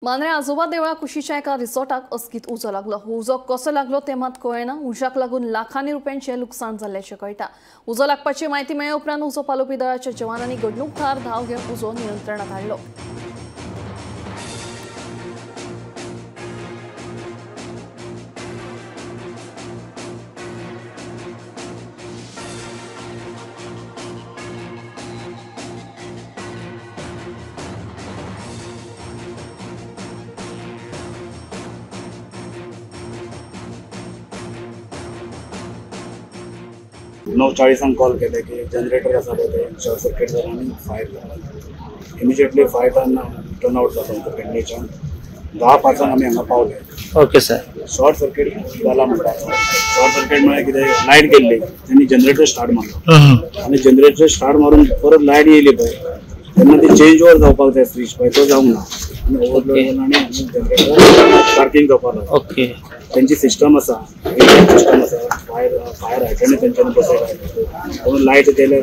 मांद्रे आजोबा देवळा कुशीच्या एका रिसॉर्टाक अस्कीत उजो लागलो। उजो कसो लागलो ते मात कळना। उज्याक लागून लाखांनी रुपयांचे लुकसाण जाल्ल्याचें कळटा। उजो लागपाची म्हायती मेळ्ळे उपरांत उजो पालोवपी दळाच्या जवानांनी घडणूक थळार धांव घेवन उजो नियंत्रणात हाडलो। नऊ चाळीसांक कॉल केले की जनरेटर आसा पळय ते शॉर्ट सर्कीट जालो आनी फायर जालो। इमिजिएटली फायर टर्न आवट जालो आमचो पेडणेच्यान 10:05 आमी हांगा पावले। ओके सर, शॉर्ट सर्कीट जाला म्हणटा। शॉर्ट सर्कीट म्हळ्यार कितें, लायट गेल्ली तेणी जनरेटर स्टार्ट मारलो आनी जनरेटर स्टार्ट मारून परत लायट येयली पळय तेन्ना ती चेंज ओवर जावपाक जाय स्विच पळय तो जावंक ना आनी ओवरलोड जालो आनी जनरेटर पार्कींग जावपाक लागलो। ओके, तेंची सिस्टम आसा, सिस्टम आसा फायर फायर हायड्रंट तेंच्यांनी बसयला म्हणून लायट गेले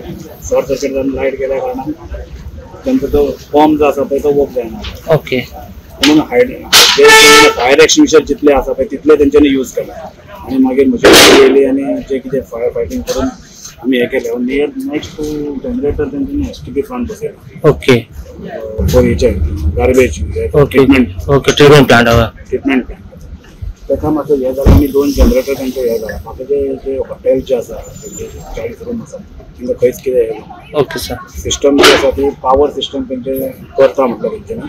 शॉर्ट सर्कीट जावन लायट गेल्या कारणान तेंचो तो पंप जो आसा पळय तो वर्क जायना। ओके, म्हणून फायर एक्सटिंग्विशर जितले आसा पळय तितले तेंच्यांनी यूज केला आनी मागीर म्हजी येयली आनी जे कितें फायर फायटींग करून आमी हें केलें। नियर नेक्स्ट टू जनरेटर तेंच्यांनी एसटीपी प्लांट बसयला। ओके, फॉर हेचे garbage treatment. Okay, treatment plant, treatment plant ताका मातसो हें जालें आनी 2 जनरेटर तेंचे हें जाला। म्हाका जे हॉटेल जे आसा तेंचे 40 रूम आसा तेंकां खंयच कितें हें। ओके सर, सिस्टम जी आसा ती पावर सिस्टम तेंचे करता म्हटल्यार तेंच्यांनी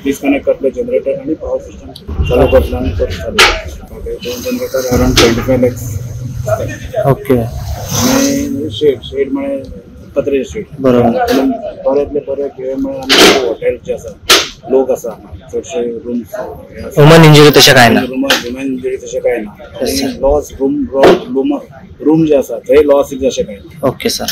डिस्कनेक्ट करतले जनरेटर आनी पावर सिस्टम चालू करतले आनी परत चालू करतले। 2 जनरेटर अरावंड 25 lakhs। Okay, आनी शेड शेड म्हळ्यार पत्रे शेड बरोबर। बऱ्यांतले बरे कितें म्हळ्यार आमचे हॉटेल जे आसा लोक आसा चडशे रूम्स ह्युमन इंजुरी तशें कांय ना, ह्युमन इंजुरी तशें कांय ना। लॉस रूम रूम रूम जे आसा थंय लॉस अशें कांय ना। Okay sir.